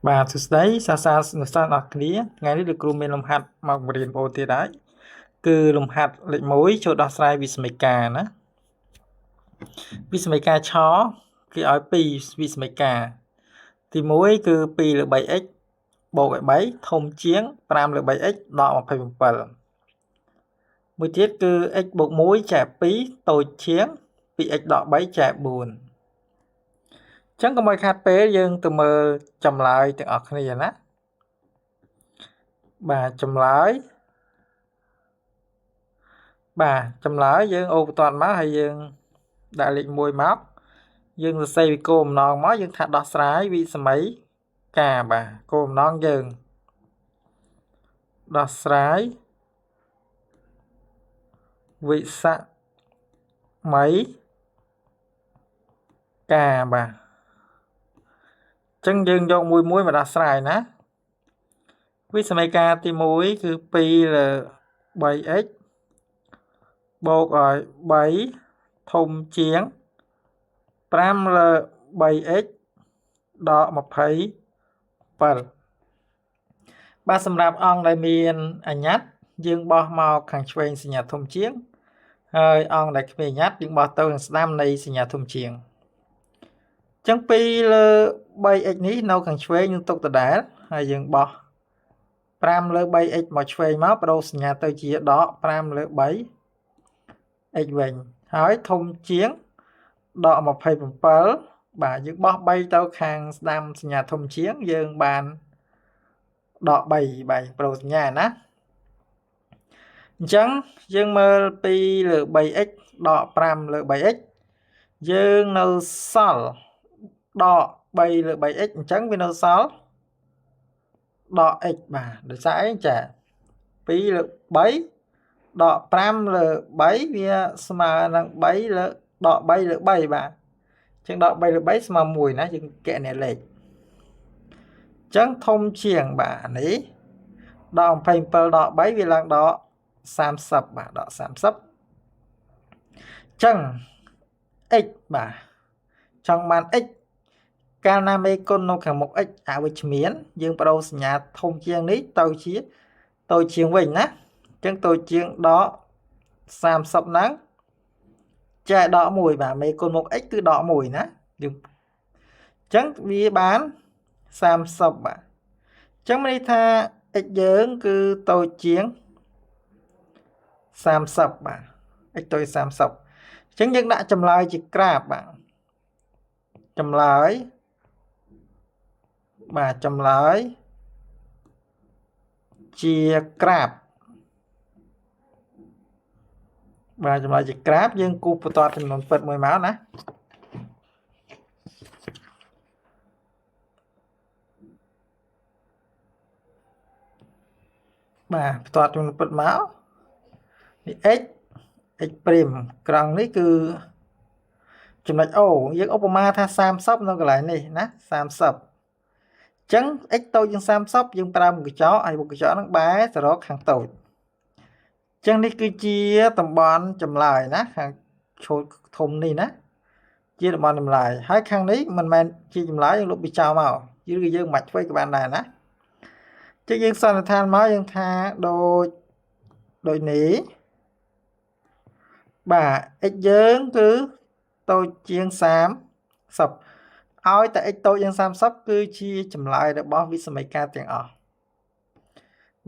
បាទសួស្តីសាស្ត្រានិស្សិតអរគ្នាថ្ងៃនេះលោកគ្រូមានលំហាត់មកបង្រៀនបងប្អូនទៀតហើយគឺលំហាត់លេខ1ចូលដោះស្រាយវិសមីការណាវិសមីការឆគេឲ្យ2វិសមីការទី1គឺ2លើ 3x បូកឲ្យ3ធំជាង5លើ 3x ដក27មួយទៀតគឺ x បូក1ចែក2តូចជាង 2x ដក3ចែក4ចឹងកុំឲ្យខាតពេលយើងទៅមើលចម្លើយទាំងអស់គ្នាណាបាទចម្លើយបាទចម្លើយយើងអូបន្ទាត់មកហើយយើងដាក់លេខ1មកយើងសរសេរវិគោបំណងមកយើងថាដោះស្រាយវិសមីការបាទគោលបំណងយើងដោះស្រាយវិសមីការបាទចឹងយើងយកមួយមួយមកដោះស្រាយណាវិសមីការទី1គឺ2លើ 3x បូកឲ្យ3ធំជាង5លើ 3x ដក27បាទសម្រាប់អង្គដែលមានអញ្ញត្តិយើងបោះមកខាងឆ្វេងសញ្ញាធំជាងហើយអង្គដែលគ្មានអញ្ញត្តិយើងបោះទៅខាងស្ដាំនៃសញ្ញាធំជាងចឹង2លើ 3x នេះនៅខាងឆ្វេងយើងទុកដដែលហើយយើងបោះ5លើ 3x មកឆ្វេងមកបដូរសញ្ញាទៅជាដក5លើ 3x វិញហើយធំជាងដក27បាទយើងបោះ3ទៅខាងស្ដាំសញ្ញាធំជាងយើងបានដក3បាទប្រូសញ្ញាណាអញ្ចឹងយើងមើល2លើ 3x ដក5លើ 3x យើងនៅសល់ដក3លើ 3x អញ្ចឹងវានៅសល់ដក x បាទដោយសារអីចា2លើ3ដក5លើ3វាស្មើនឹង3លើដក3លើ3បាទអញ្ចឹងដក3លើ3ស្មើ1ណាយើងកណលេខអញ្ចឹងធំជាងបាទនេះដក27ដក3វាឡើងដក30បាទដក30អញ្ចឹង x បាទចង់បាន x កាលណាមេគុណនៅខាងមុខ x អវិជ្ជមានយើងបដូរសញ្ញាធំជាងនេះទៅជាតូចជាងវិញណាអញ្ចឹងតូចជាងដក30ហ្នឹងចែកដក1បាទមេគុណមុខ x គឺដក1ណាយើងអញ្ចឹងវាបាន30បាទអញ្ចឹងមានន័យថា x យើងគឺតូចជាង30បាទ x តូច30អញ្ចឹងយើងដាក់ចម្លើយជាក្រាបបាទចម្លើយបាទចម្លើយជាក្រាបបាទចម្លើយជាក្រាបយើងគូសបន្ទាត់ចំនួនពិតមួយមកណាបាទបន្ទាត់ចំនួនពិតមកនេះ x x' ក្រង់នេះគឺចំណុច O យើងឧបមាថា30នៅកន្លែងនេះណា30ចឹង x តូចជាង30យើងប្រើមុខកញ្ចក់ហើយមុខកញ្ចក់ហ្នឹងបែរទៅរកខាងតូចចឹងនេះគឺជាតំបន់ចម្លើយណាខាងឈូតធំនេះណាជាតំបន់ចម្លើយហើយខាងនេះមិនមែនជាចម្លើយយើងលុបវាចោលមកឬក៏យើងមិនបាច់ធ្វើក៏បានដែរណាចឹងយើងសន្និដ្ឋានមកយើងថាដូចនេះបាទ x យើងគឺតូចជាង30ឲ្យតែ x តូចជាង30គឺជាចម្លើយរបស់វិសមីការទាំងអស់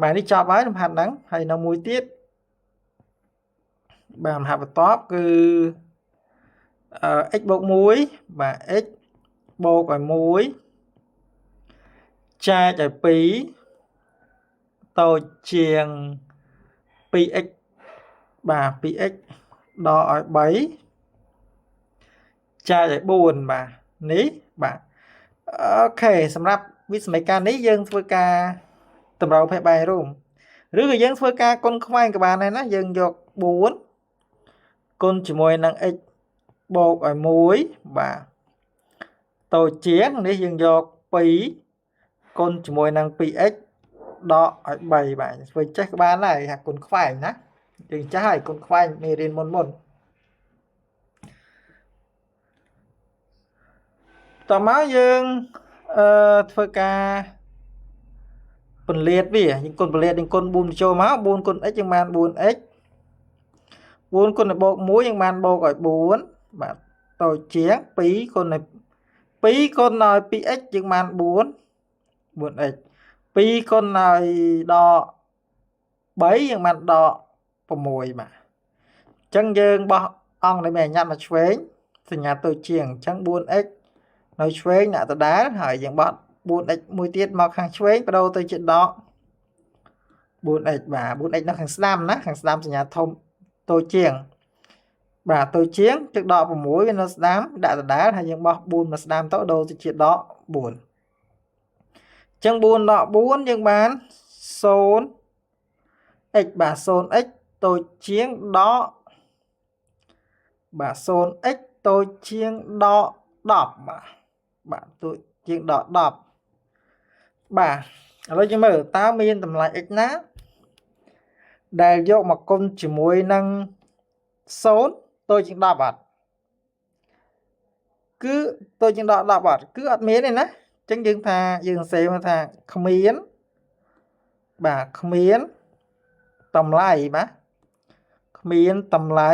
បាទនេះចប់ហើយលំហាត់ហ្នឹងហើយនៅមួយទៀតបាទលំហាត់បន្ទាប់គឺ x បូក1បាទ x បូកឲ្យ1ចែកឲ្យ2តូចជាង 2x បាទ 2x ដកឲ្យ3ចែកឲ្យ4បាទនេះបាទអូខេសម្រាប់វិសមីការនេះយើងធ្វើការតម្រូវភេទបែររួមឬក៏យើងធ្វើការគុណខ្វែងក៏បានដែរណាយើងយក4គុណជាមួយនឹង x បូកឲ្យ1បាទតូចជាងនេះយើងយក2គុណជាមួយនឹង 2x ដកឲ្យ3បាទធ្វើចេះក៏បានដែរថាគុណខ្វែងណាយើងចេះហើយគុណខ្វែងមេរៀនមុនមុនតមកយើង ធ្វើការពន្លាតវាយើងគុណពន្លាតយើងគុណ4ចូលមក4គុណ x យើងបាន 4x 4គុណឲ្យបូក1យើងបានបូកឲ្យ4បាទតូចជាង2គុណឲ្យ2គុណឲ្យ 2x យើងបាន4 4x 2គុណឲ្យដក3យើងបានដក6បាទអញ្ចឹងយើងបោះអង្គដែលមានអញ្ញត្តិមកឆ្វេងសញ្ញាតូចជាងអញ្ចឹង 4x នៅឆ្វេងដាក់ដដែលហើយយើងបោះ 4x មួយទៀតមកខាងឆ្វេងបដូរទៅជាដក 4x បាទ 4x នៅខាងស្ដាំណាខាងស្ដាំសញ្ញាធំតូចជាងបាទតូចជាងទឹកដក6វានៅស្ដាំដាក់ដដែលហើយយើងបោះ4មកស្ដាំទៅដូរទៅជាដក4អញ្ចឹង4ដក4យើងបាន 0x បាទ 0x តូចជាងដកបាទ 0x តូចជាងដក10បាទបាទតូចជាងដក10បាទឥឡូវយើងមើលតើមានតម្លៃ x ណាដែលយកមកគុណជាមួយនឹង0តូចជាង10អត់គឺតូចជាងដក10អត់គឺអត់មានទេណាអញ្ចឹងយើងថាយើងសេមកថាគ្មានបាទគ្មានតម្លៃបាទគ្មានតម្លៃ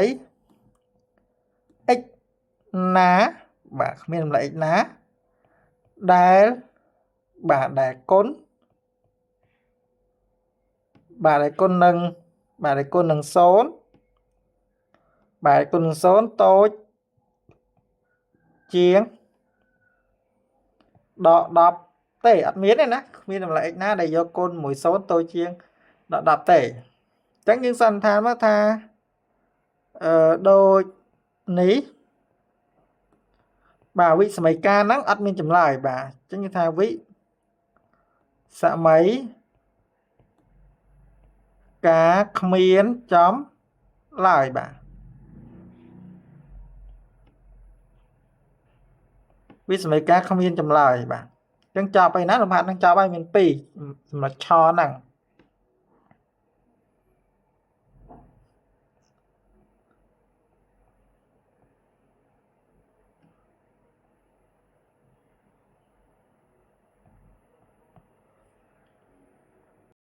x ណាបាទគ្មានតម្លៃ x ណាដែលបាទដែលគុណបាទដែលគុណនឹងបាទដែលគុណនឹង0បាទគុណនឹង0តូចជាងដក10ទេអត់មានទេណាគ្មានតម្លៃ x ណាដែលយកគុណមួយ0តូចជាងដក10ទេអញ្ចឹងយើងសន្និដ្ឋានមកថាអឺដូចនេះបាទវិសម័យកាលហ្នឹងអត់មានចម្លើយបាទអញ្ចឹងគេថាវិសម័យការគ្មានចំឡើយបាទវិសម័យការគ្មានចម្លើយបាទអញ្ចឹងចប់ហើយណាលំហាត់ហ្នឹងចប់ហើយមាន2សម្រាប់ឆហ្នឹង។